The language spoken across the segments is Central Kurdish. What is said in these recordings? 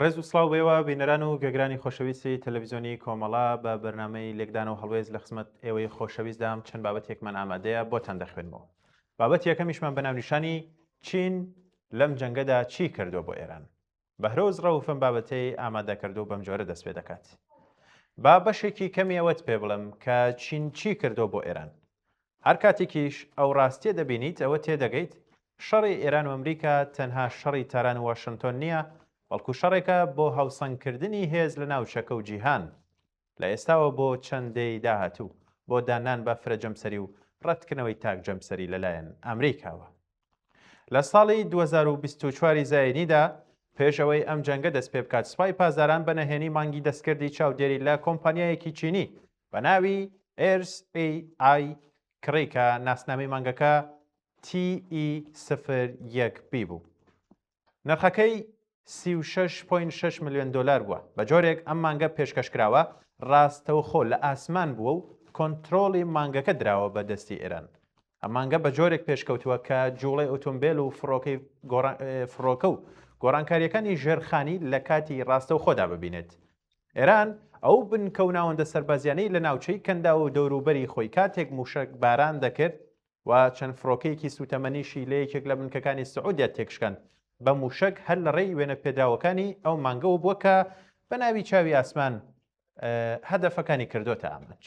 ڕێز و سڵاو بێوە بینەران و گوێگرانی خۆشەویستی تەلەڤیزیۆنی کۆمەڵە بە بەرنامەی لێکدان و هەڵوێست لە خزمەت ئێوەی خۆشەویستدام چەند بابەتێکمان ئامادەیە بۆتان دەخوێنمەوە بابەتی یەکەمیشمان بە ناونیشانی چین لەم جەنگەدا چی کردووە بۆ ئێران بەهرۆز ڕەوف ئەم بابەتەی ئامادە کردو بەم جۆرە دەست پێ دەکات. با بەشێکی کەمی ئەوەت پێ بڵێم کە چین چی کردووە بۆ ئێران. هەر کاتێکیش ئەو ڕاستیە دەبینیت ئەوە تێدەگەیت شەڕی ئێران و ئەمریکا تەنها شەڕی تاران و واشنتۆن نییە، بەڵکو شەڕێکە بۆ هاوسەنگکردنی هێز لە ناوچەکە و جیهان. لە ئێستاوە بۆ چەند دەیەی داهاتوو بۆ داننان بە فرەجەمسەری و ڕەتکردنەوەی تاک جەمسەری لەلایەن ئەمریکاوە. لە ساڵی 2024 زایینیدا پێش ئەوەی ئەم جەنگە دەست پێ بکات سوپای پاسداران بە نەهێنی مانگی دەستکردی چاودێری لە کۆمپانیایەکی چینی بە ناوی ئێرس ئەی ئای کڕی کە ناسنامەی مانگەکە TE01 B بوو. نرخەکەی 36.6 ملیۆن دۆلار بووە، بە جۆرێک ئەم مانگە پێشکەشکراوە ڕاستەوخۆ لە ئاسمان بووە و کۆنترۆڵی مانگەکە دراوە بە دەستی ئێران. ئەم مانگە بە جۆرێک پێشکەوتووە کە جوڵەی ئۆتۆمبێل و فڕۆکەی فڕۆکە و گۆڕانکارییەکانی ژێرخانی لە کاتی ڕاستەوخۆدا ببینێت. ئێران ئەو بنکە و ناوەندە سەربازیانەی لە ناوچەی کەنداو و دەوروبەری خۆی کاتێک مووشەک باران دەکرد و چەند فڕۆکەیەکی سووتەمەنیشی لە یەکێک لە بنکەکانی سعودیا تێکشکاند بە مووشەک هەر لە ڕێی وێنە پێدراوەکانی ئەو مانگەوە بووە کە بە ناوی چاوی ئاسمان هەدەفەکانی کردۆتە ئامانج.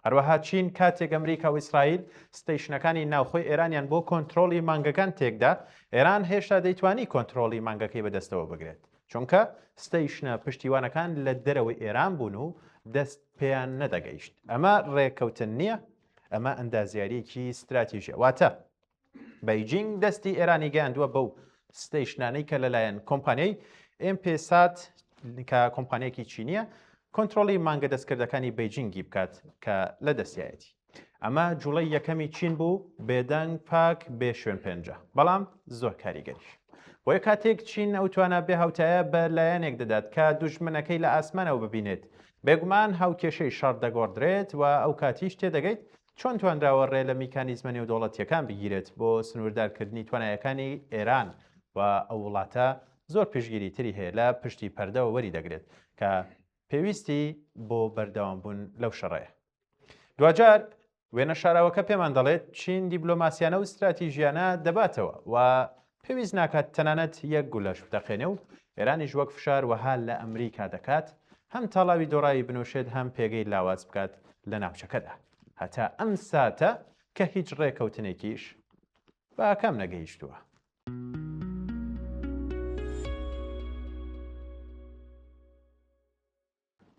هەروەها چین کاتێک ئەمریکا و ئیسرائیل station ەکانی ناوخۆی ئێرانیان بۆ کۆنترۆڵی مانگەکان تێکدا، ئێران هێشتا دەیتوانی کۆنترۆڵی مانگەکەی بەدەستەوە بگرێت، چونکە station ە پشتیوانەکان لە دەرەوەی ئێران بوون و دەست پێیان نەدەگەیشت. ئەمە ڕێککەوتن نییە، ئەمە ئەندازیارییەکی ستراتیژیە. واتە بەیجینگ دەستی ئێرانی گەیاندووە بەو station انەی کە لەلایەن کۆمپانیای MPSat کە کۆمپانیەکی چینیە کۆنترۆڵی مانگە دەستکردەکانی بەیجینگی بکات کە لە دەستیایەتی. ئەمە جوڵەی یەکەمی چین بوو بێدەنگ پاک بێ شوێن پێنجە بەڵام زۆر کاریگەریش. بۆیە کاتێک چین ئەو توانا بێ هاوتایە بە لایەنێک دەدات کە دوژمنەکەی لە ئاسمانەوە ببینێت بێگومان هاوکێشەی شەڕ دەگۆڕدرێت و ئەو کاتیش تێدەگەیت چۆن توانراوە ڕێ لە میکانیزمە نێودەوڵەتییەکان بگیرێت بۆ سنووردارکردنی توانایەکانی ئێران و ئەو وڵاتە زۆر پشتگیری تری هەیە لە پشتی پەردەوە وەری دەگرێت کە پێویستی بۆ بەردەوامبوون لەو شەڕەیە. دواجار وێنە شاراوەکە پێمان دەڵێت چین دیبلۆماسیانە و ستراتیژیانە دەباتەوە و پێویست ناکات تەنانەت یەک گولەش بتەقێنێ و ئێرانیش وەک فشار وەها لە ئەمریکا دەکات هەم تاڵاوی دۆڕاوی بنۆشێت هەم پێگەی لاواز بکات لە ناوچەکەدا هەتا ئەم ساتە کە هیچ ڕێکەوتنێکیش بە ئاکام نەگەیشتووە.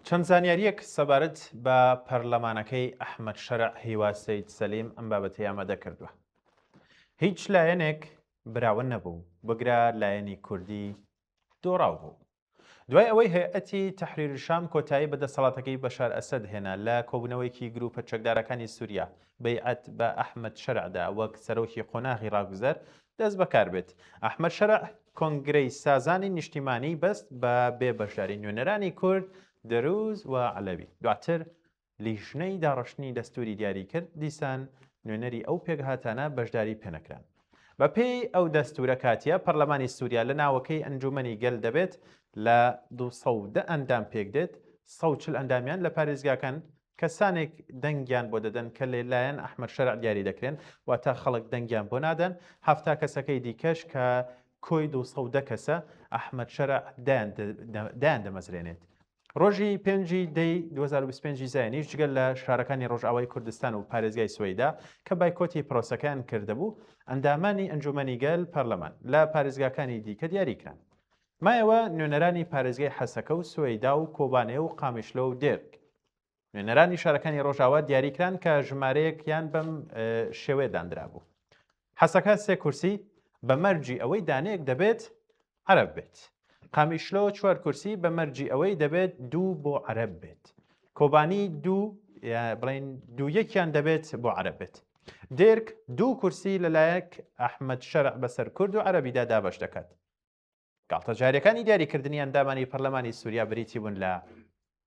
چەند زانیارییەک سەبارەت بە پەرلەمانەکەی ئەحمەد شەرع هیوا سەید سەلیم ئەم بابەتەی ئامادە کردووە. هیچ لایەنێک براوە نەبوو، بگرە لایەنی کوردی دۆڕاو بوو. دوای ئەوەی هەیئەتی تەحریر شام کۆتایی بە دەسەڵاتەکەی بەشار ئەسەد هێنا لە کۆبوونەوەیەکی گرووپە چەکدارەکانی سووریا بەیعەت بە ئەحمەد شەرع دا وەک سەرۆکی قۆناغی ڕاگوزەر دەست بەکار بێت. ئەحمەد شەرع کۆنگرەی سازانی نیشتیمانیی بەست بە بێ بەشداری نوێنەرانی کورد، دروز و عەلەوی. دواتر لیژنەی داڕشتنی دەستووری دیاری کرد، دیسان نوێنەری ئەو پێکهاتانە بەشداری پێنەکران. بەپێی ئەو دەستوورە کاتییە، پەرلەمانی سووریا لە ناوەکەی ئەنجوومەنی گەل دەبێت لە 210 ئەندام پێکدێت، 140 ئەندامیان لە پارێزگاکان کەسانێک دەنگیان بۆ دەدەن کە لە لایەن ئەحمەد شەرع دیاری دەکرێن، واتە خەڵک دەنگیان بۆ نادەن، 70 کەسەکەی دیکەش کە کۆی 210 کەسە، ئەحمەد شەرع دایان دەمەزرێنێت. ڕۆژی پێنجی دەی 2025 ی زایینیش جگە لە شارەکانی ڕۆژئاوای کوردستان و پارێزگای سوەیدا کە بایکۆتی پرۆسەکەیان کردبوو، ئەندامانی ئەنجوومەنی گەل، پەرلەمان، لە پارێزگاکانی دیکە دیاری کران. مایەوە نوێنەرانی پارێزگای حەسەکە و سوەیدا و کۆبانێ و قامیشلۆ و دێرک. نوێنەرانی شارەکانی ڕۆژاوا دیاریکران کە ژمارەیەکیان بەم شێوەیە داندرابوو. حەسەکە سێ کورسی بە مەرجی ئەوەی دانەیەک دەبێت عەرەب بێت. قامیشلۆ چوار کورسی بە مەرجی ئەوەی دەبێت دوو بۆ عەرەب بێت. کۆبانی دوو بڵین دوو یەکیان دەبێت بۆ عەرەب بێت. دێرک دوو کورسی لەلایەک ئەحمەد شەرع بەسەر کورد و عەرەبیدا دابەش دەکات. گاڵتەجاریەکانی دیاریکردنی ئەندامانی پەرلەمانی سووریا بریتی بوون لە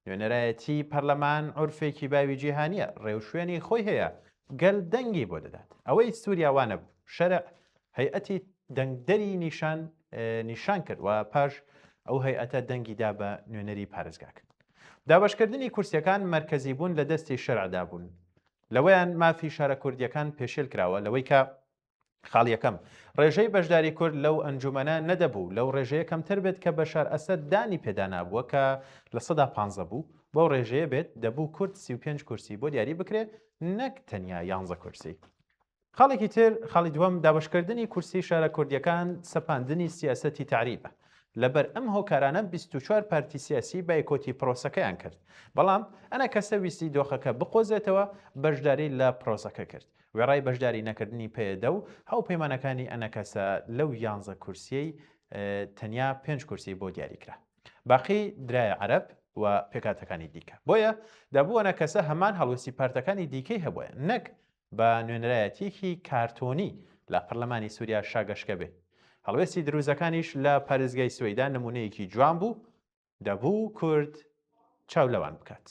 نوێنەرایەتی پەرلەمان عورفێکی باوی جیهانیە ڕێوشوێنی خۆی هەیە گەل دەنگی بۆ دەدات ئەوەی سووریا وانەبوو شەرع هەیئەتی دەنگدەری نیشان نیشان کرد و پاش ئەو هەیئەتە دەنگی دا بە نوێنەری پارێزگاکە. دابەشکردنی کورسیەکان مەرکەزی بوون لە دەستی شەرعدا بوون. لەوەیان مافی شارە کوردیەکان پێشێل کراوە لەوەی کە خاڵی یەکەم، ڕێژەی بەشداری کورد لەو ئەنجومەنە نەدەبوو لەو ڕێژەیە کەمتر بێت کە بەشار ئەسەد دانی پێدا نابووە کە 15% بوو، بەو ڕێژەیە بێت دەبوو کورد 35 کورسی بۆ دیاری بکرێ نەک تەنیا یانزە کورسی. خاڵێکی تر، خاڵی دووەم، دابەشکردنی کورسی شارە کوردییەکان سەپاندنی سیاسەتی تەعریبە. لەبەر ئەم هۆکارانە 24 پارتی سیاسی بایکۆتی پرۆسەکەیان کرد. بەڵام ئەنەکەسە ویستی دۆخەکە بقۆزێتەوە، بەشداری لە پرۆسەکە کرد. وێڕای بەشداری نەکردنی پەیەدە و هاوپەیمانەکانی ئەنەکەسە لەو یانزە کورسیەی تەنیا پێنج کورسی بۆ دیاری کرا. باقی درایە عەرەب و پێکهاتەکانی دیکە. بۆیە دەبوو ئەنەکەسە هەمان هەڵوێستی پارتەکانی دیکەی هەبوایە نەک بە نوێنەرایەتییەکی کارتۆنی لە پەرلەمانی سووریا شاگەشکە بێ. هەڵوێستی دروزەکانیش لە پارێزگای سوەیدا نموونەیەکی جوان بوو، دەبوو کورد چاو لەوان بکات.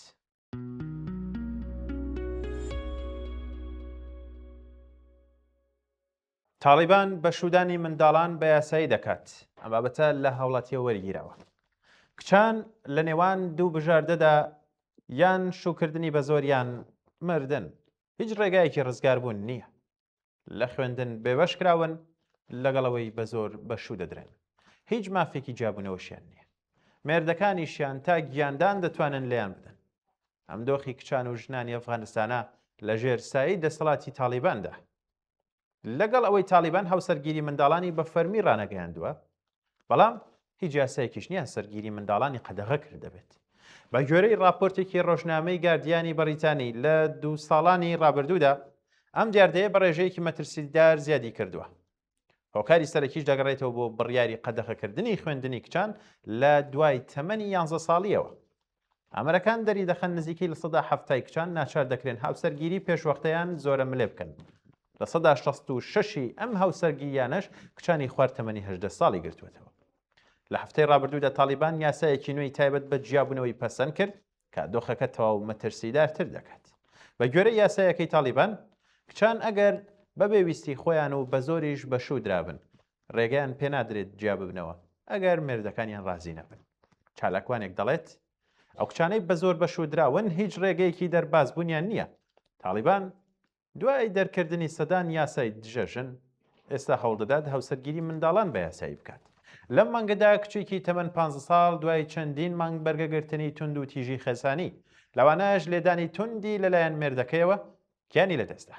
تاڵیبان بەشوودانی منداڵان بە یاسایی دەکات، ئەم بابەتە لە هاوڵاتییەوە وەرگیراوە. کچان لە نێوان دوو بژاردەدا یان شووکردنی بە زۆر یان مردن، هیچ ڕێگایەکی ڕزگاربوون نییە. لە خوێندن بێبەش کراون لەگەڵ ئەوەی بە زۆر بە شوو دەدرێن. هیچ مافێکی جیابوونەوەشیان نییە. مێردەکانیشیان تا گیاندان دەتوانن لێیان بدەن. ئەم دۆخی کچان و ژنانی ئەفغانستانە لەژێر سایەی دەسەڵاتی تاڵیباندا. لەگەڵ ئەوەی تاڵیبان هاوسەرگیری منداڵانی بە فەرمی ڕانەگەیاندووە، بەڵام هیچ یاسایەکیش نییە سەرگیری منداڵانی قەدەغە کردبێت. بە گوێرەی ڕاپۆرتێکی ڕۆژنامەی گاردیانی بەڕیتانی لە دوو ساڵانی ڕابردوودا ئەم دیاردەیە بە ڕێژەیەکی مەترسیدار زیادی کردووە. هۆکاری سەرەکیش دەگەڕێتەوە بۆ بڕیاری قەدەغەکردنی خوێندنی کچان لە دوای تەمەنی یانزە ساڵیەوە. ئامارەکان دەریدەخەن نزیکەی 70% کچان ناچار دەکرێن هاوسەرگیری پێشوەختەیان زۆرە ملێ بکەن. 66% ی ئەم هاوسەرگیریانەش کچانی خوار تەمەنی 18 ساڵی گرتووەتەوە. لە هەفتەی ڕابردوودا تاڵیبان یاسایەکی نوێی تایبەت بە جیابوونەوەی پەسەند کرد کە دۆخەکە تەواو مەترسیدارتر دەکات. بە گوێرەی یاسایەکەی تاڵیبان، کچان ئەگەر بەبێ ویستی خۆیان و بە زۆریش بە شوو درابن، ڕێگەیان پێنادرێت جیا ببنەوە ئەگەر مێردەکانیان ڕازی نەبن. چالاکوانێک دەڵێت، ئەو کچانەی بە زۆر بە شوو دراون هیچ ڕێگەیەکی دەربازبوونیان نییە. تاڵیبان دوای دەرکردنی سەدان یاسای دژە ژن، ئێستا هەوڵدەدات هاوسەرگیری منداڵان بە یاسایی بکات. لەم مانگەدا کچێکی تەمەن 15 ساڵ دوای چەندین مانگ بەرگەگرتنی توند و تیژی خێزانی، لەوانەش لێدانی توندی لەلایەن مێردەکەیەوە، گیانی لەدەستدا.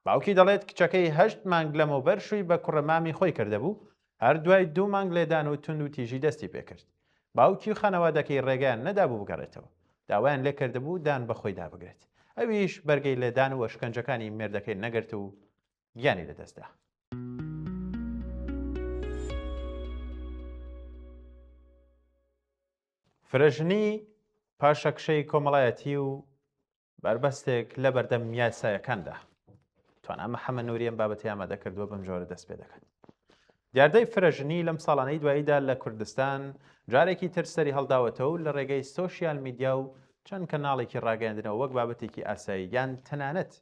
باوکی دەڵێت کچەکەی هەشت مانگ لەمەوبەر شووی بە کوڕە مامی خۆی کردبوو، هەر دوای دوو مانگ لێدان و توند و تیژی دەستی پێکرد. باوکی و خانەوادەکەی ڕێگەیان نەدابوو بگەڕێتەوە. داوایان لێکردبوو دان بە خۆیدا بگرێت. ئەویش بەرگەی لێدان و ئەشکەنجەکانی مێردەکەی نەگرت و گیانی لەدەستدا. فرەژنی، پاشەکشەی کۆمەڵایەتی و بەربەستێک لە بەردەم یاسایەکاندا. توانا محەممەد نووری ئەم بابەتی ئامادە کردووە بەم جۆرە دەست پێ دەکات. دیاردەی فرەژنی لەم ساڵانەی دواییدا لە کوردستان جارێکی تر سەری هەڵداوەتەوە و لە ڕێگەی سۆشیال میدیا و چەند کەناڵێکی ڕاگەیاندنەوە وەک بابەتێکی ئاسایی یان تەنانەت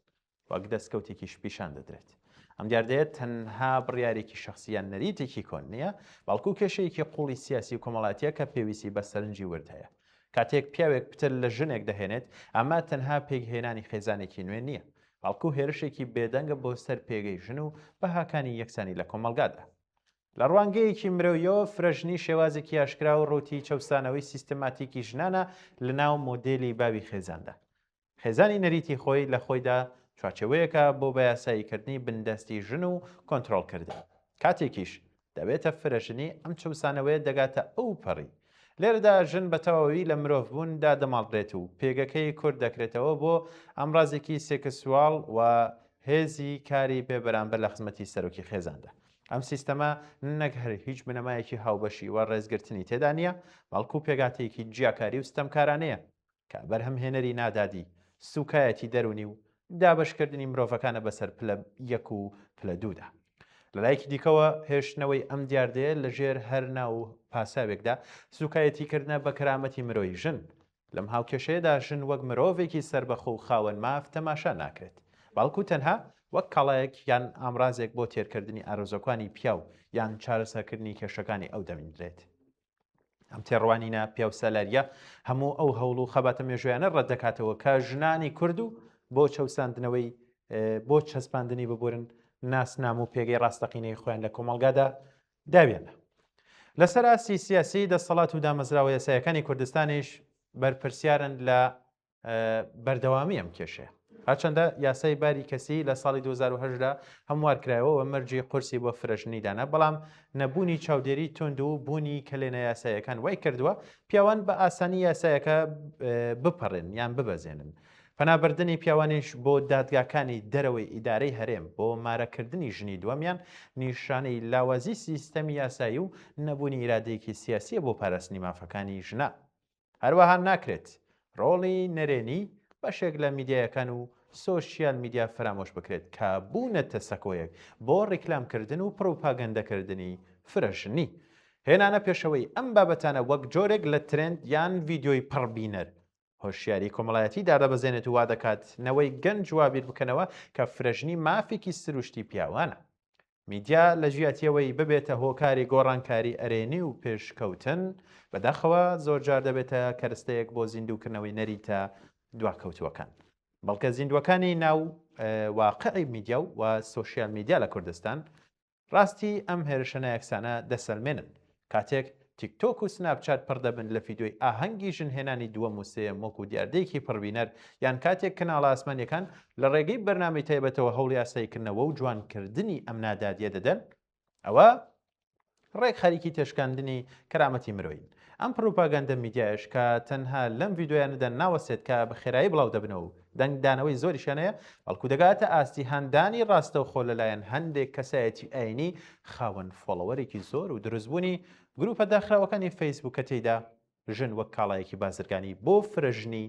وەک دەستکەوتێکیش پیشان دەدرێت. ئەم دیاردەیە تەنها بڕیارێکی شەخسی یان نەریتێکی کۆن نییە، بەڵکو کێشەیەکی قوڵی سیاسی و کۆمەڵایەتییە کە پێویستی بە سەرنجی ورد هەیە. کاتێک پیاوێک پتر لە ژنێک دەهێنێت، ئەمە تەنها پێکهێنانی خێزانێکی نوێ نییە، بەڵکو هێرشێکی بێدەنگە بۆ سەر پێگەی ژن و بەهاکانی یەکسانی لە کۆمەڵگادا. لە ڕوانگەیەکی مرۆییەوە فرەژنی شێوازێکی ئاشکرا و ڕووتی چەوسانەوەی سیستەماتیکی ژنانە لەناو مۆدێلی باوی خێزاندا. خێزانی نەریتی خۆی لە خۆیدا چوارچێوەیەکە بۆ بەیاساییکردنی بندەستی ژن و کۆنترۆڵکردن. کاتێکیش دەبێتە فرەژنی ئەم چەوسانەوەیە دەگاتە ئەوپەڕی. لێرەدا ژن بە تەواوی لە مرۆڤبوون دادەماڵرێت و پێگەکەی کورت دەکرێتەوە بۆ ئامرازێکی سێکسواڵ و هێزی کاری بێ بەرامبەر لە خزمەتی سەرۆکی خێزاندا. ئەم سیستەمە نەک هەر هیچ بنەمایەکی هاوبەشی و ڕێزگرتنی تێدا نییە، بەڵکو پێکهاتەیەکی جیاکاری و ستەمکارانەیە کە بەرهەمهێنەری نادادی، سووکایەتی دەروونی و دابەشکردنی مرۆڤەکانە بەسەر پلە یەک و پلە دوودا. لە لایەکی دیکەوە هێشتنەوەی ئەم دیاردەیە لە ژێر هەر ناو و پاساوێکدا سووکایەتیکردنە بە کەرامەتی مرۆیی ژن. لەم هاوکێشەیەدا ژن وەک مرۆڤێکی سەربەخۆ و خاوەن ماف تەماشا ناکرێت، بەڵکو تەنها وەک کاڵایەک یان ئامرازێک بۆ تێرکردنی ئارەزووەکانی پیاو یان چارەسەرکردنی کێشەکانی ئەو دەبینرێت. ئەم تێڕوانینە پیاوسالارییە هەموو ئەو هەوڵ و خەباتە مێژوویانە ڕەت دەکاتەوە کە ژنانی کورد و بۆ چەوساندنەوەی بۆ چەسپاندنی ببورن ناسنام و پێگەی ڕاستەقینەی خۆیان لە کۆمەڵگادا داویانە. لەسەر ئاستی سیاسی دەسەڵات و دامەزراوە یاسایەکانی کوردستانیش بەرپرسیارن لە بەردەوامی ئەم کێشەیە. هەرچەندە یاسای باری کەسی لە ساڵی 2010 دا هەموار کرایەوە و مەرجی قورسی بۆ فرەژنی دانا، بەڵام نەبوونی چاودێری توند و بوونی کەلێنە یاساییەکان وای کردووە پیاوان بە ئاسانی یاسایەکە بپەڕێن یان ببەزێنن. پەنابردنی پیاوانیش بۆ دادگاکانی دەرەوەی ئیدارەی هەرێم بۆ مارەکردنی ژنی دووەمیان نیشانەی لاوازی سیستەمی یاسایی و نەبوونی ئیرادەیەکی سیاسییە بۆ پاراستنی مافەکانی ژنان. هەروەها ناکرێت ڕۆڵی نەرێنی بەشێک لە میدیایەکان و سۆشیال میدیا فەرامۆش بکرێت کە بوونەتە سەکۆیەک بۆ ڕیکلامکردن و پڕوپاگەندەکردنی فرەژنی. هێنانە پێشەوەی ئەم بابەتانە وەک جۆرێک لە ترێند یان ڤیدیۆی پڕبینەر، هۆشیاری کۆمەڵایەتی دادەبەزێنێت و وادەکات نەوەی گەنج وا بیربکەنەوە کە فرەژنی مافێکی سروشتی پیاوانە. میدیا لە جیاتیەوەی ببێتە هۆکاری گۆڕانکاری ئەرێنی و پێشکەوتن، بەداخەوە زۆرجار دەبێتە کەرستەیەک بۆ زیندووکردنەوەی نەریتە دواکەوتووەکان. بەڵکە زیندووەکانی ناو واقعی میدیا و سۆشیال میدیا لە کوردستان، ڕاستی ئەم هێرشە نایەکسانە دەسەلمێنن. کاتێک تیکتۆک و سناپچات پڕ دەبن لە ڤیدیۆی ئاهەنگی ژنهێنانی دووەم و سێیەم وەکو دیاردەیەکی پڕبینەر، یان کاتێک کەناڵە ئاسمانییەکان لە ڕێگەی بەرنامەی تایبەتەوە هەوڵی ئاساییکردنەوە و جوانکردنی ئەم نادادییە دەدەن، ئەوە ڕێک خەریکی تێشکاندنی کەرامەتی مرۆیین. ئەم پڕوپاگەندە میدیایەش کە تەنها لەم ڤیدیۆیانەدا ناوەستێت کە بە خێرایی بڵاو دەبنەوە و دەنگدانەوەی زۆریشیان هەیە، بەڵکو دەگاتە ئاستی هاندانی ڕاستەوخۆ لەلایەن هەندێک کەسایەتی ئایینی خاوەن follower ێکی زۆر و دروستبوونی گروپە داخراوەکانی فەیسبوک کە تێیدا ژن وەک کاڵایەکی بازرگانی بۆ فرەژنی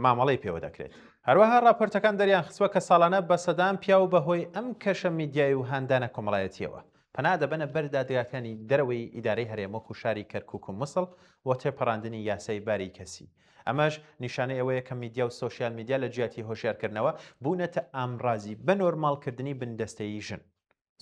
مامەڵەی پێوە دەکرێت. هەروەها ڕاپۆرتەکان دەریانخستووە کە ساڵانە بە سەدان پیاو بەهۆی ئەم کەشە میدیایی و هاندانە کۆمەڵایەتییەوە پەنا دەبەنە بەر دادگاکانی دەرەوەی ئیدارەی هەرێم وەکو شاری کەرکوک و موسڵ بۆ تێپەڕاندنی یاسای باری کەسی. ئەمەش نیشانەی ئەوەیە کە میدیا و سۆشیال میدیا لە جیاتی هۆشیارکردنەوە بوونەتە ئامڕازی بەنۆرماڵکردنی بندەستەیی ژن.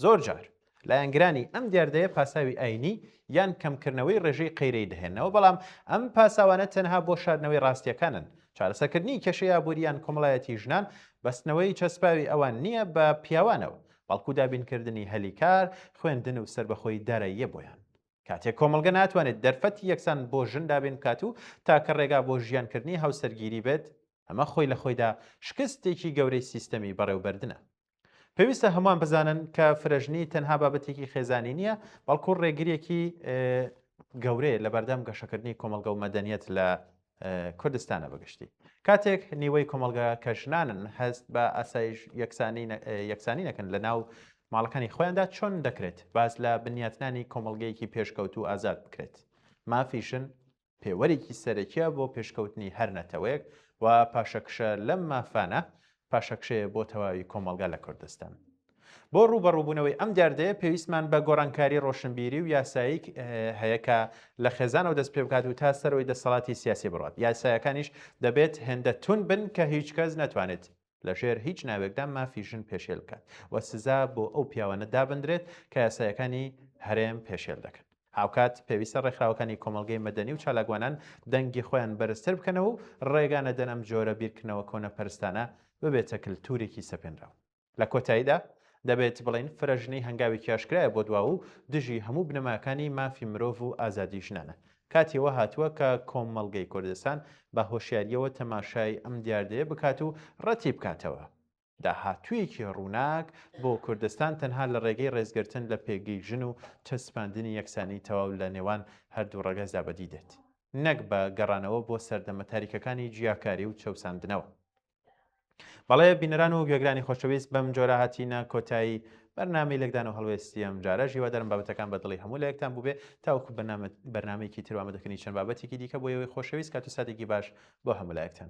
زۆرجار لایەنگرانی ئەم دیاردەیە پاساوی ئاینی یان کەمکردنەوەی ڕێژەی قەیرەی دەهێننەوە، بەڵام ئەم پاساوانە تەنها بۆ شاردنەوەی ڕاستییەکانن. چارەسەرکردنی کێشەی ئابووری یان کۆمەڵایەتی ژنان بەستنەوەی چەسپاوی ئەوان نییە بە پیاوانەوە، بەڵکو دابینکردنی هەلی کار، خوێندن و سەربەخۆیی داراییە بۆیان. کاتێک کۆمەڵگە ناتوانێت دەرفەتی یەکسان بۆ ژن دابین بکات و تاکە ڕێگا بۆ ژیانکردنی هاوسەرگیری بێت، ئەمە خۆی لە خۆیدا شکستێکی گەورەی سیستەمی بەڕێوبەردنە. پێویستە هەمووان بزانن کە فرەژنی تەنها بابەتێکی خێزانی نییە، بەڵکو ڕێگریەکی گەورەیە لەبەردەم گەشەکردنی کۆمەڵگە و مەدەنیەت لە کوردستانە بەگشتی. کاتێک نیوەی کۆمەڵگە کە ژنانن هەست بە ئاسایش یەکسانی نەکەن لە ناو ماڵەکانی خۆیاندا چۆن دەکرێت باس لە بنیاتنانی کۆمەڵگەیەکی پێشکەوتوو و ئازاد بکرێت؟ مافی ژن پێوەرێکی سەرەکیە بۆ پێشکەوتنی هەر نەتەوەیەک و پاشەکشە لەم مافانە پاشەکشەیە بۆ تەواوی کۆمەڵگا لە کوردستان. بۆ ڕووبەڕووبوونەوەی ئەم دیاردەیە پێویستمان بە گۆڕانکاری ڕۆشنبیری و یاسایی هەیە کە لە خێزانەوە دەست پێ بکات و تا سەرەوەی دەسەڵاتی سیاسی بڕوات. یاسایەکانیش دەبێت هێندە توند بن کە هیچ کەس نەتوانێت لەژێر هیچ ناوێکدا مافی ژن پێشێل بکات و سزا بۆ ئەو پیاوانە دابندرێت کە یاسایەکانی هەرێم پێشێل دەکەن. هاوکات پێویستە ڕێکخراوەکانی کۆمەڵگەی مەدەنی و چالاکوانان دەنگی خۆیان بەرزتر بکەنەوە و ڕێگا نەدەن ئەم جۆرە بیرکردنەوە کۆنەپەرستانە ببێتە کلتورێکی سەپێنراو. لە کۆتاییدا دەبێت بڵێین فرەژنی هەنگاوێکی ئاشکرایە بۆ دواوە و دژی هەموو بنەماکانی مافی مرۆڤ و ئازادی ژنانە. کاتی ئەوە هاتووە کە کۆمەڵگەی کوردستان بە هۆشیارییەوە تەماشای ئەم دیاردەیە بکات و ڕەتی بکاتەوە. داهاتوویەکی ڕووناک بۆ کوردستان تەنها لە ڕێگەی ڕێزگرتن لە پێگەی ژن و چەسپاندنی یەکسانی تەواو لە نێوان هەردوو ڕەگەزدا بەدی دێت، نەک بە گەڕانەوە بۆ سەردەمە تاریکەکانی جیاکاری و چەوساندنەوە. بەڵێ بینەران و گوێگرانی خۆشەویست بەم جۆرە هاتینە کۆتایی بەرنامەی لێکدان و هەڵوێستی ئەم جارەش هیوادارم بابەتەکان بە دڵی هەموو لایەکتان بووبێ تاوەکو بەرنامەیەکی تر وامەدەکەنی چەند بابەتێکی دیکە بۆ ئێوەی خۆشەویست کات و ساتێکی باش بۆ هەموو لایەکتان.